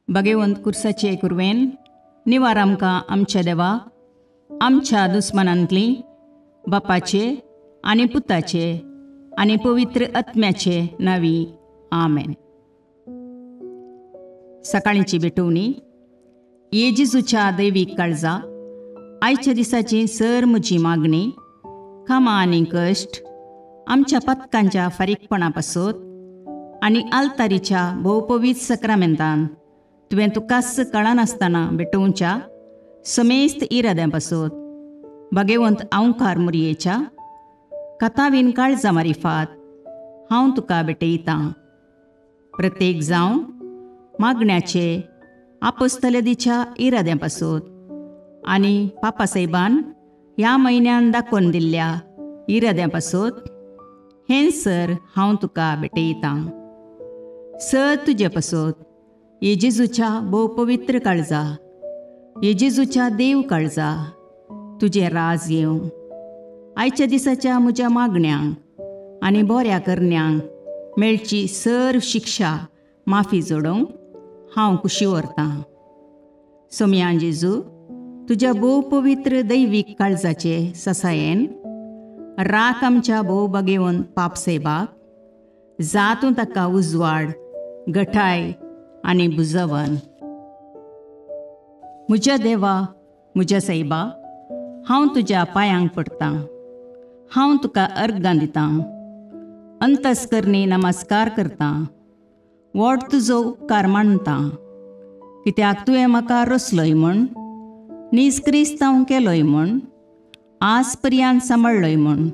भगेवंत कुर्साचे कुरवेन निवार आमकां आमच्या देवा आमच्या दुस्मनांतली बापाचे आनी पुताचे आनी पवित्र आत्म्याचे नावी आमेन. सकाळींची भेटवणी. ये जेजूच्या दैवीक काळजा, आयच्या दिसाची सर म्हजी मागणी, कामां आनी कश्ट आमच्या पथकांच्या फारीकपणा पासत आनी आल्तारीच्या भोवपवीत सक्रामेंतान तुवें तुकाच कळनासतना भेटोवच्या समेस्त इराद्यां पासत भगेवंत आंवकार मुरयेच्या कथावीन काळजा मारिफात हांव तुका भेटयतां. प्रत्येक जावं मागण्याचे आपोस्तलेदीच्या इराद्यां पासत आनी पापासाहेबान ह्या म्हयन्यान दाखोवन दिल्ल्या इराद्यां पासत हें सर हांव तुका भेटयतां. सर तुजे पासत ये जेजूच्या भोव पवित्र काळजा, ये जेजूच्या देव काळजा, तुजें राज येवं. आयच्या दिसाच्या म्हज्या मागण्यांक आनी बऱ्या करण्यांक मेळची सर शिक्षा माफी जोडोवंक हांव खुशी व्हरतां. सोमयान जेजू तुज्या भोव पवित्र दैवीक काळजाचे ससायेन राख आमच्या भोव बगेवन पापसेबाक जातूं ताका उजवाड गठाय आनी बुजवन. म्हज्या देवा, म्हज्या सायबा, हांव तुज्या पांयांक पडटां, हांव तुका अर्गां दितां, अंतस्करणी नमस्कार करतां, व्हड तुजो उपकार मानतां, कित्याक तुवें म्हाका रचलोय म्हूण, नीज क्रिस्तांव केलोय म्हूण, आज पर्यंत सांबाळ्ळोय म्हूण.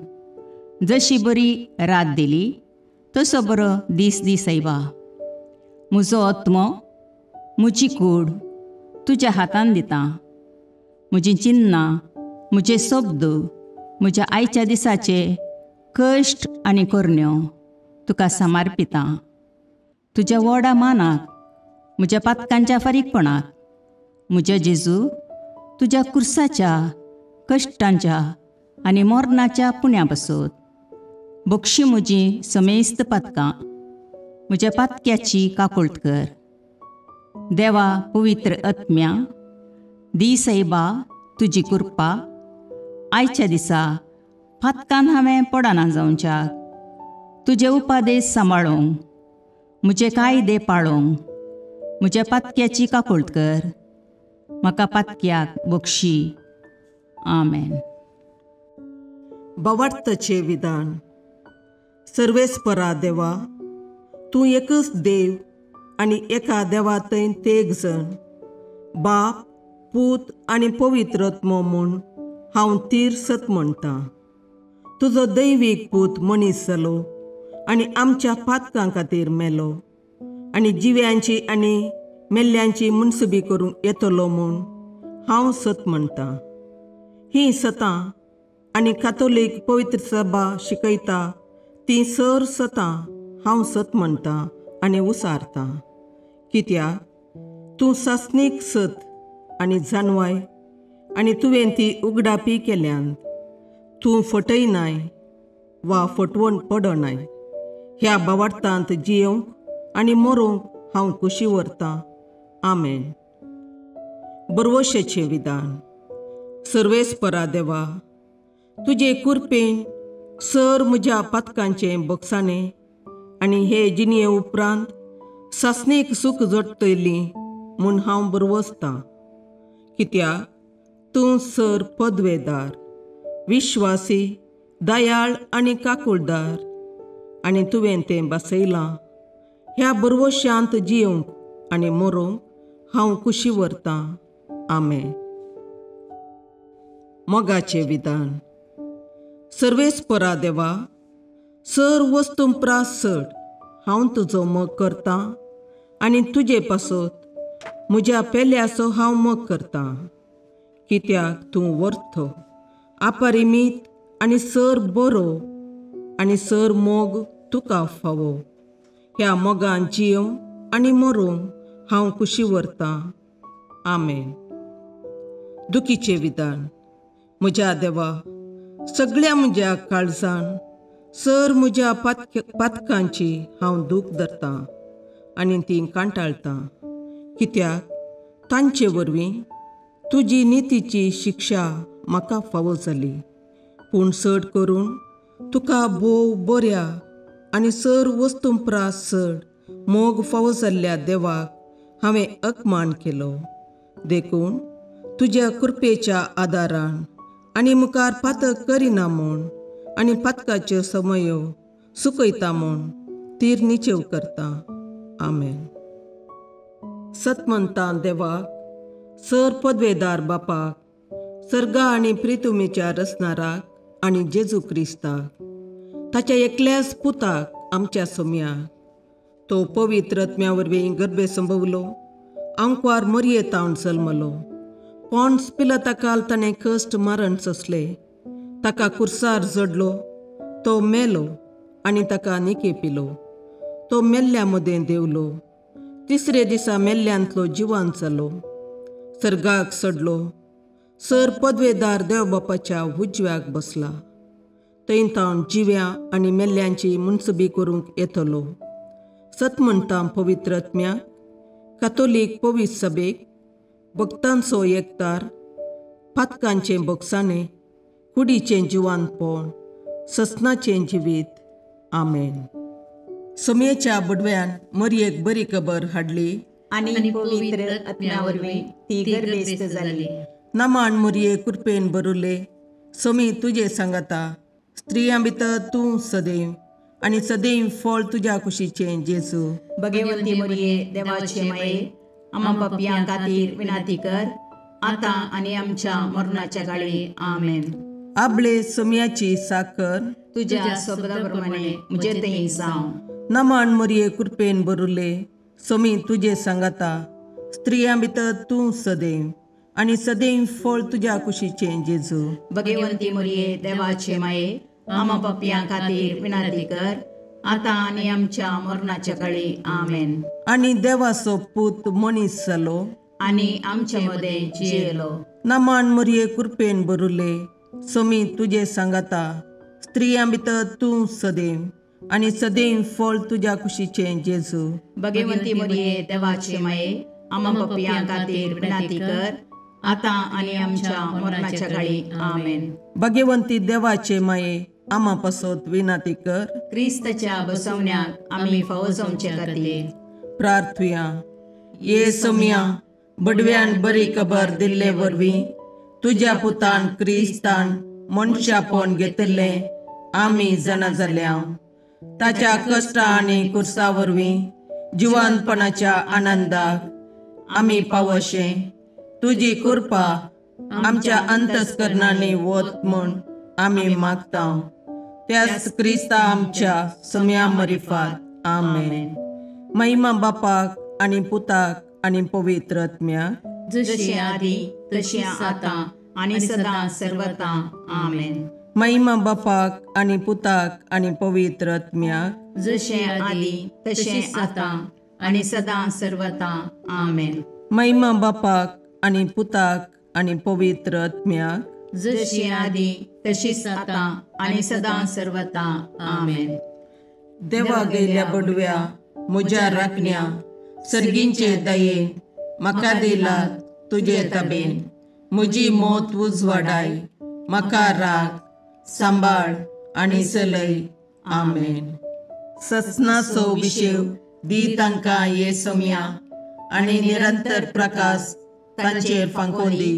जशी बरी रात दिली तसो बरो दीस दी सायबा. म्हजो आत्मो, म्हजी कूड तुज्या हातान दितां. म्हजीं चिन्नां, म्हजे शब्द, म्हज्या आयच्या दिसाचे कश्ट आनी करण्यो तुका समर्पितां. तुज्या व्हडा मानाक, म्हज्या पातकांच्या फारीकपणाक, म्हज्या जेजू तुज्या कुर्साच्या कश्टांच्या आनी मरणाच्या पुण्या पासत बक्षी म्हजी समेस्त पातकां, म्हज्या पातक्याची काकुळट कर. देवा पवित्र आत्म्या, दी सायबा तुजी कृपा आयच्या दिसा पातकान हांवें पडना जावच्याक, तुजे उपादेश सांबाळूंक, म्हजे कायदे पाळूंक म्हज्या पातक्याची काकुळट कर. म्हाका पातक्याक बक्षी. आमेन. भावार्थाचें विधान. सर्वेस्परा देवा, तूं एकच देव आनी एका देवा थंय तेग जण, बाप, पूत आनी पवित्र आत्मो म्हूण हांव तीर सत म्हणटां. तुजो दैवीक पूत मनीस जालो आनी आमच्या पातकां खातीर मेलो आनी जिव्यांची आनी मेल्ल्यांची मुनसुबी करूंक येतलो म्हूण हांव सत म्हणटां. हीं सतां आनी कातोलीक पवित्र सभा शिकयता तीं सर सतां हांव सत म्हणटां आनी उसारतां. कित्याक तूं सासणीक सत आनी जानवाय आनी तुवें ती उगडापी केल्यान. तूं फटयनाय वा फटवण पडनाय. ह्या भावार्थांत जियोवंक आनी मरोंक हांव खुशी व्हरतां. आमेन. बरवशेचें विधान. सर्वेस्परा देवा, तुजे कुरपेन सर म्हज्या पातकांचें बक्षाणें आनी हे जिणये उपरांत सासणीक सूख जोडटली म्हूण हांव बरवसतां. कित्याक तूं सर पदवेदार, विश्वासी, दयाळ आनी काकुळदार आनी तुवें तें बसयलां. ह्या बरवशांत जियोवंक आनी मरोंक हांव खुशी व्हरतां. आमेन. मोगाचें विधान. सर्वेस्परा देवा, सर वस्तूं प्रास चड हांव तुजो मोग करतां आनी तुजे पासत म्हज्या पेल्याचो हांव मोग करतां. कित्याक तूं वर्थ, अपरिमीत आनी सर बरो आनी सर मोग तुका फावो. ह्या मोगान जियोवंक आनी मरोंक हांव खुशी व्हरतां. आमेन. दुखीचें विधान. म्हज्या देवा, सगळ्या म्हज्या काळजान सर म्हज्या पातकांची हांव दूख धरतां आनी ती कांटाळटां. कित्याक तांचे वरवीं तुजी नितीची शिक्षा म्हाका फावो जाली. पूण चड करून तुका भोव बऱ्या आनी सर वस्तूं प्रास चड मोग फावो जाल्ल्या देवाक हांवें अपमान केलो. देखून तुज्या कृपेच्या आदारान आनी मुखार पातक करिना म्हूण आनी पातकाच्यो समयो सुकयता म्हूण तीर निचेव करता. आमेन. सतमंतां देवाक, सर पदवेदार बापाक, सर्गा आनी प्रितुमेच्या रचणाराक आनी जेजू क्रिस्ताक, ताच्या एकल्याच पुताक आमच्या सोम्याक, तो पवित्र आत्म्या वरवीं गर्भे संभवलो, आंकवार मरये तावन जल्मलो, पॉन्स पिलाता ताणें कश्ट मारण सोंसले, ताका कुर्सार जडलो, तो मेलो आनी ताका निके पिलो, तो मेल्ल्या मदें देवलो, तिसरे दिसा मेल्ल्यांतलो जिवान जालो, सर्गाक सडलो, सर पदवेदार देव बापाच्या उजव्याक बसला, थंय तावन जिव्या आनी मेल्ल्यांची मुनसबी करूंक येतलो. सत म्हणटा पवित्र आत्म्याक, कातोलीक पवित्र सभेक, भक्तांचो एकतार, पातकांचें बोगसाणें, कुडीचें जिवानपण, ससनाचें जिवीत. आमेन. सोमयेच्या बडव्यान मरयेक बरी खबर हाडली आनी पवित्र आत्म्या वरवीं ती गर्भेस्त जाली. नमान मरये कृपेन भरुले, सोमी तुजे सांगाता, स्त्रियां भितर तूं सदैव आनी सदैव फळ तुज्या कुशीचें जेजू. भगवंती मरये देवाचे माये, आमा पापयां खातीर विनंती कर, आतां आनी आमच्या मरणाच्या काळी. आमेन. आबळे सोमयाची साकर तुज्या शब्दा प्रमाणे म्हजे थंय जावं. नमान मरये कृपेन भरुले, सोमी तुजे सांगाता, स्त्रियां भितर तूं सदैव आनी सदैव फळ तुज्या कुशीचें जेजू. भगवंती मरये देवाचे माये, आमा पापयां खातीर विनंती कर, आतां आनी आमच्या मरणाच्या काळी. आमेन. आनी देवाचो पूत मनीस जालो आनी आमचे मदें जियेलो. नमान मरये कृपेन भरुले, सोमी तुजे सांगाता, स्त्रियां भितर तूं सदैव आनी सदैव फळ तुज्या कुशीचें जेजू. भगवंती मरये देवाचे माये, आमा पापयां खातीर विनंती कर, आतां आनी आमच्या मरणाच्या काळी. आमेन. भगवंती देवाचे माये, आमा पासत विनंती कर, क्रिस्ताच्या बसवण्याक आमी फावो जावचे खातीर. प्रार्थुया. ये सोमया, बडव्यान बरी खबर दिल्ले वरवीं तुज्या पुतान क्रिस्तान मनशापण घेतिल्लें आमी जाणा जाल्या. ताच्या कश्टा आनी कुर्सा वरवीं जिवानपणाच्या आनंदाक आमी पावशें तुजी कृपा आमच्या अंतस्करणांनी वत म्हूण आमी मागता. त्याच क्रिस्ता आमच्या सम्या मरिफात. आमेन. महिमा बापाक आनी पुताक आनी पवित्र आत्म्याक, जशी आदी तशी आतां आनी सदां सर्वता. आमेन. महिमा बापाक आनी पुताक आनी पवित्र आत्म्याक, जशें आदी तशें आतां आनी सदां सर्वता. आमेन. महिमा बापाक आनी पुताक आनी पवित्र आत्म्याक, जशी आदी तशीच आतां आनी सदां सर्वता. आमेन. देवा गेल्या बडव्या म्हज्या राखण्या, सर्गींचे दयेन म्हाका दिला तुजे तबेन, म्हजी मोत उजवाडाय, म्हाका राख सांबाळ आनी चलय. आमेन. ससनाचो विशेव दी तांकां ये सोमया आनी निरंतर प्रकाश तांचेर फांकोवन दी,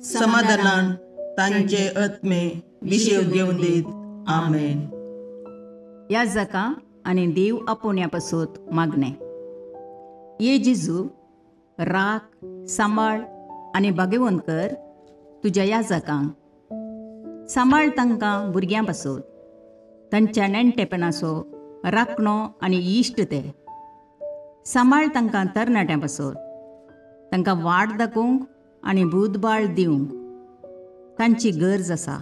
समाधानान तांचे आत्मे विशेव घेवन दीत. आमेन. ह्या जाका आनी देव आपोवण्या पासत मागणें. ये जेजू, राख सांबाळ आनी भाग्यवंत कर तुज्या ह्या जाकांक. सांबाळ तांकां भुरग्यां पासत, तांच्या नेणटेपणाचो राखणो आनी इश्ट ते. सांबाळ तांकां तरणाट्यां पासत, तांकां वाट दाखोवंक आनी बुदबाळ दिवंक तांची गरज आसा.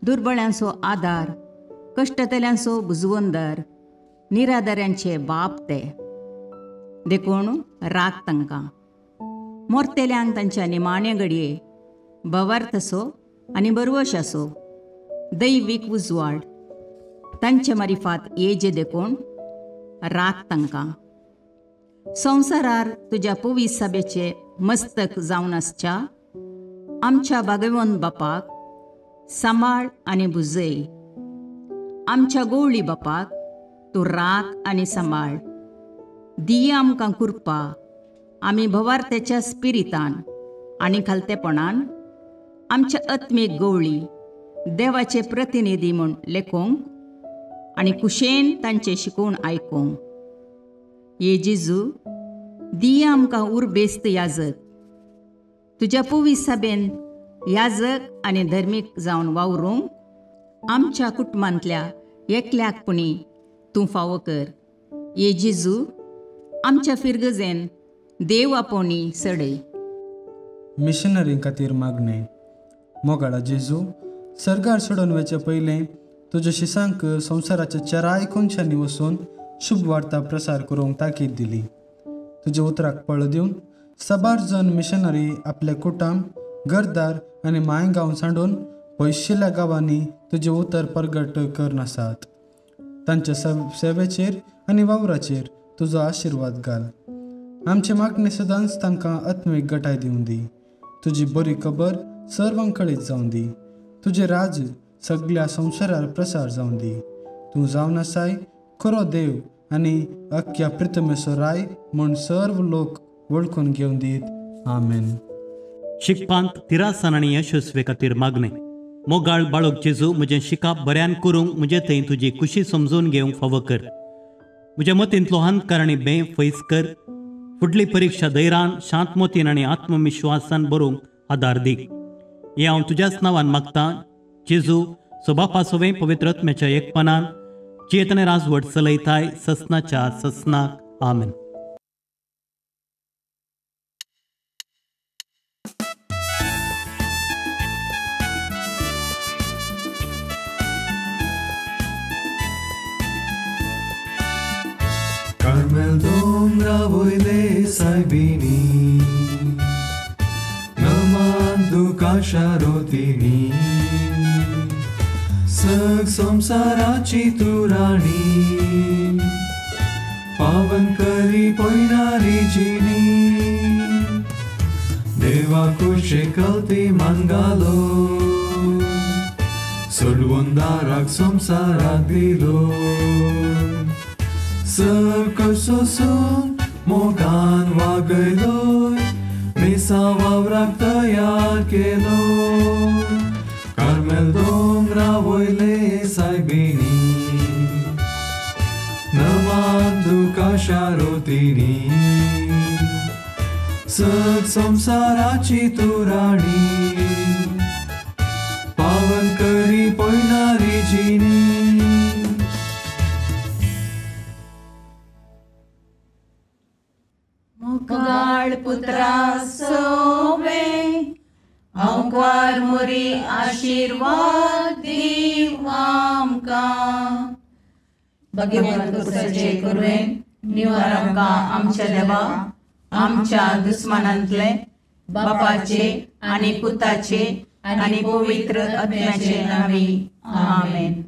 दुर्बळ्यांचो आदार, कश्टतल्यांचो बुजवंदर, निराधाऱ्यांचे बाप ते. देखून राख तांकां. मोरतेल्यांक तांच्या निमाण्या घडये भवार्थ असो आनी बरवश असो दैवीक उजवाड तांचे मारिफात येजे. देखून राख तांकां. संवसारार तुज्या पवित्र सभेचे मस्तक जावन आसच्या आमच्या भागेवन बापाक सांबाळ आनी भुजय. आमच्या गोवळी बापाक तूं राख आनी सांबाळ. दिया आमकां कृपा आमी भवार्थ्याच्या स्पिरितान आनी खालतेपणान आमच्या आत्मीक गोवळी देवाचे प्रतिनिधी म्हूण लेखूंक आनी कुशेन तांचें शिकोवन आयकूंक. ये जेजू, दिया आमकां उर्बेस्त याजक, तुज्या पवित्र सभेन याजक आनी धर्मीक जावन वावरूंक आमच्या कुटुंबांतल्या एकल्याक पुणी तूं फावो कर. ये जेजू, आमच्या फिरगजेन देव आपोवणी सडय. मिशनरी खातीर मागणें. मोगाळा जेजू, सरकार सोडून वचचे पयलें तुज्या शिसांक संवसाराच्या चाराय कोनशांनी वचून शुभ वार्ता प्रसार करूंक ताकीद दिली. तुज्या उतराक पळ दिवन साबार जण मिशनरी आपल्या कुटाम, घरदार आनी मांय गांव सांडून पयशिल्ल्या गांवांनी तुजें उतर परगट करनासात. तांच्या सेवेचेर आनी वावराचेर तुजो आशिर्वाद घाल. आमचे मागणे सदांच तांकां आत्मीक गटाय दिवन दी. तुजी बरी खबर सर्वांक कळीत जावन दी. तुजें राज सगल्या संवसारार प्रसार जावन दी. तूं जावन आसाय खरो देव आनी अख्ख्या प्रितमेचो राय म्हूण सर्व लोक वळखून घेवन दीत. आमेन. शिकपांत तिरासान आनी यशस्वी खातीर मागणें. मोगाळ बाळक जेजू, म्हजें शिकप बऱ्यान करूंक म्हजे थंय तुजी खुशी समजून घेवंक फावो कर. म्हज्या मतींतलो अंधकार आनी बें फैस कर. फुडली परिक्षा धैर्यान, शांत मतीन आनी आत्मविश्वासान बरोवंक आदार दी. हें हांव तुज्याच नांवान मागतां जेजू, सबापा सवें पवित्र आत्म्याच्या एकपणान चेतने राजवट चलयताय ससनाच्या ससनाक. आमेन. कार्मेल दोंगरा वयले सायबिणी, नमान तुका शारोतिणी, सग संवसाराची तूं राणी, पावन करी पयणारी जिणी, देवा कुशे कलती मानगालो, सोडवून दाराक संवसाराक दिलो, सग सोसून मोगान वागयलोय, मिसा वावराक तयार केलो, कार्मेल दोंगरा वयले सायबिणी, नमान तुका शारोतिणी, सग संवसाराची तूं राणी, पावन करी पयणारी जिणी. मोगाळ पुत्रा सोवे हांवकार मोरी आशिर्वाद दीव आमकां. भगवंत कुसाचे कुरवेन निवार आमकां आमच्या देवा, आमच्या दुस्मानांतले बापाचे आनी पुताचे आनी पवित्र आत्म्याचे नांवी. आमेन.